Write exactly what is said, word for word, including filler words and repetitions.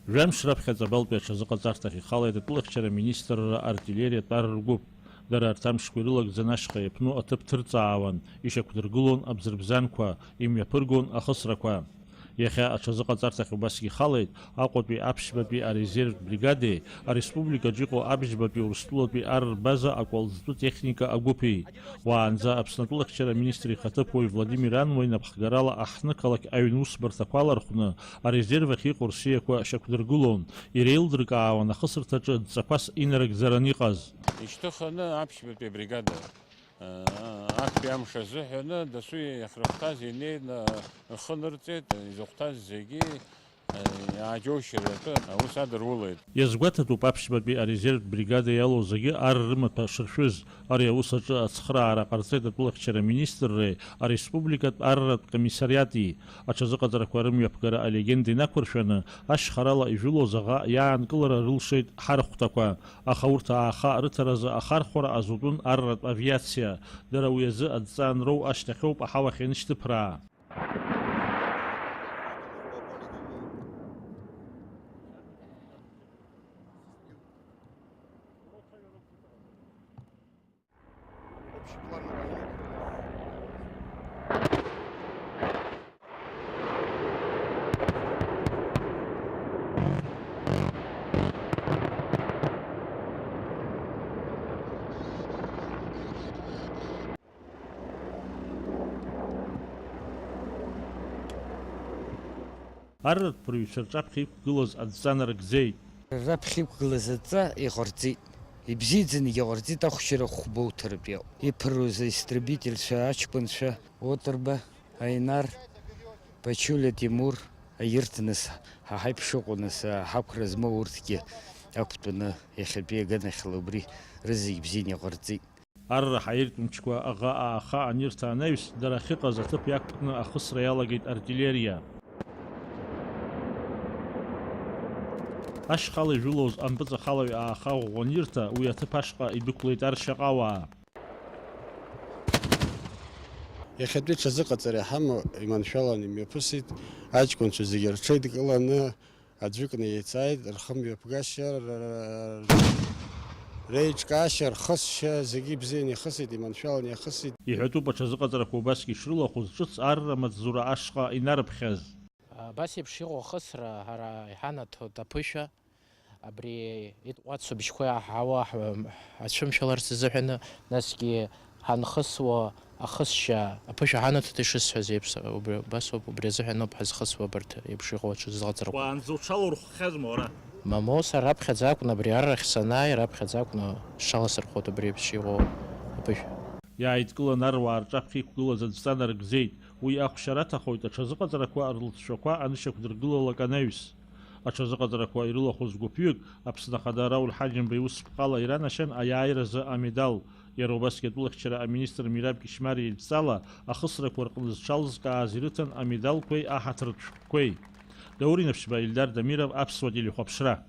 Жәамш раԥхьа Ҵабалтәи аҽазыҟаҵарҭахь ихалеит атәылахьчара аминистрра артиллериатә ар ргәыԥ. Дара арҭ амшқәа ирылагӡаны ашьха иаԥну аҭыԥ ҭырҵаауан, ишьақәдыргылон абзырбзанқәа, имҩаԥыргон ахысрақәа. Иахьа аҽазыҟаҵарҭахь убасгьы ихалеит Аҟәатәи аԥшьбатәи арезервтә бригадеи ареспубликаҿ иҟоу абжьбатәи Урыстәылатәи ар рбаза акәалӡтәы техника агәыԥи. Уаанӡа Аԥсны атәылахьчара аминистр ихаҭыԥуаҩ Владимир Ануа инапхгарала аҳҭнықалақь аҩн усбарҭақәа алархәны арезерв ахь иҟоу рсиақәа шьақәдыргылон, иреилдыркаауан ахысырҭаҿы адҵақәас инарыгӡаран иҟаз. Ишьҭыхны аԥшьбатәи абригада, аа, актәи амш азыҳәаны дасу иахьрыхәҭаз инеины рхы нырҵеит, изыхәҭаз зегьы, аа, иааџьоушьартә аус адырулеит. Иазгәаҭатәуп, аԥшьбатәи арезервтә бригада иалоу зегьы ар рымаҭәа шыршәыз. Ари аус аҿы ацхыраара ҟарҵеит атәылахьчара аминистрреи ареспубликатә арратә комиссариати. Аҽазыҟаҵарақәа рымҩаԥгара алегенда инақәыршәаны, ашьхарала ижәылоз аӷа иаанкылара рылшеит ҳархәҭақәа, аха урҭ ааха рыҭаразы ахархәара азутәын арратә авиациа. Дара уи азы адҵа анроу ашьҭахьоуп аҳауахь ианышьҭыԥраа. Арратә ԥырҩцәа рҿаԥхьа иқәгылаз адҵа нарыгӡеит. Раԥхьа иқәгылаз адҵа иҟарҵеит. Ибзиаӡаны иҟарҵеит, ахәшьара хәба уҭартә иоуп. Иԥыруаз аистребительцәа, аҷкәынцәа, Отырба, Аинар, Пачулиа Тимур, аирҭ нас, ҳа ҳаиԥш ыҟоу нас, ҳақәра змоу урҭгьы ақәтәаны иахьатәи аганахьала убри рызегь бзианы иҟарҵеит. Арра ҳаиртә мчқәа аӷа ааха анирҭа анаҩс, дара ахьыҟаз аҭыԥ иақәтәаны ахысра иалагеит артиллериа. Ашьхала ижәылоз ампыҵахалаҩ ааха ӷәӷәа анирҭа, уи аҭыԥ ашҟа идәықәлеит аршьаҟауаа. Иахьатәи ҽазыҟаҵара иҳамоу иманшәаланы имҩаԥысит, аҷкәынцәа зегьы рҽеидкыланы, аӡәыкны еицааит, рхымҩаԥгашьа, р-, р-, реиҿкаашьа, рхысшьа, зегьы ибзианы ихысит, иманшәаланы иахысит. Иҳәатәуп, аҽазыҟаҵарақәа убасгьы ишрылахәыз ҿыц арра амаҵзура ашҟа инарыԥхьаз. Абас еиԥш иҟоу ахысра ҳара иҳанаҭоит аԥышәа, абри итҟәацу бжьқәа иаҳауа ҳ-, ҳацәымшәаларц азыҳәаны, насгьы ҳанхысуа ахысшьа аԥышәа ҳанаҭоит ишысҳәаз еиԥш, убри, убас ауп, убри азыҳәаноуп ҳазхысуа абарҭ еиԥш иҟоу аҽазыҟаҵарақәа. Уаанӡа уҽалаурххьазма уара? Мамоу, сара раԥхьаӡа акәны абри аррахь санааи, раԥхьаӡа акәны сҽаласырхәуеит абри еиԥш иҟоу аԥышәа. Иааидкылан аруаа рҿаԥхьа иқәгылаз адҵа нарыгӡеит. Уи ахәшьара аҭахоит аҽазыҟаҵарақәа рлҵшәақәа анышьақәдыргылалак анаҩс. Аҽазыҟаҵарақәа ирылахәыз гәыԥҩык Аԥсны Ахада Рауль Ҳаџьымба иусԥҟала иранашьан аиааиразы амедал. Иара убасгьы атәылахьчара аминистр Мираб Кьышьмариа идҵала ахысрақәа рҟны зҽалызкааз ирыҭан амедалқәеи аҳаҭыртә шәҟәқәеи. Даур Инаԥшьба, Ильдар Дамиров, Аԥсуа телехәаԥшра.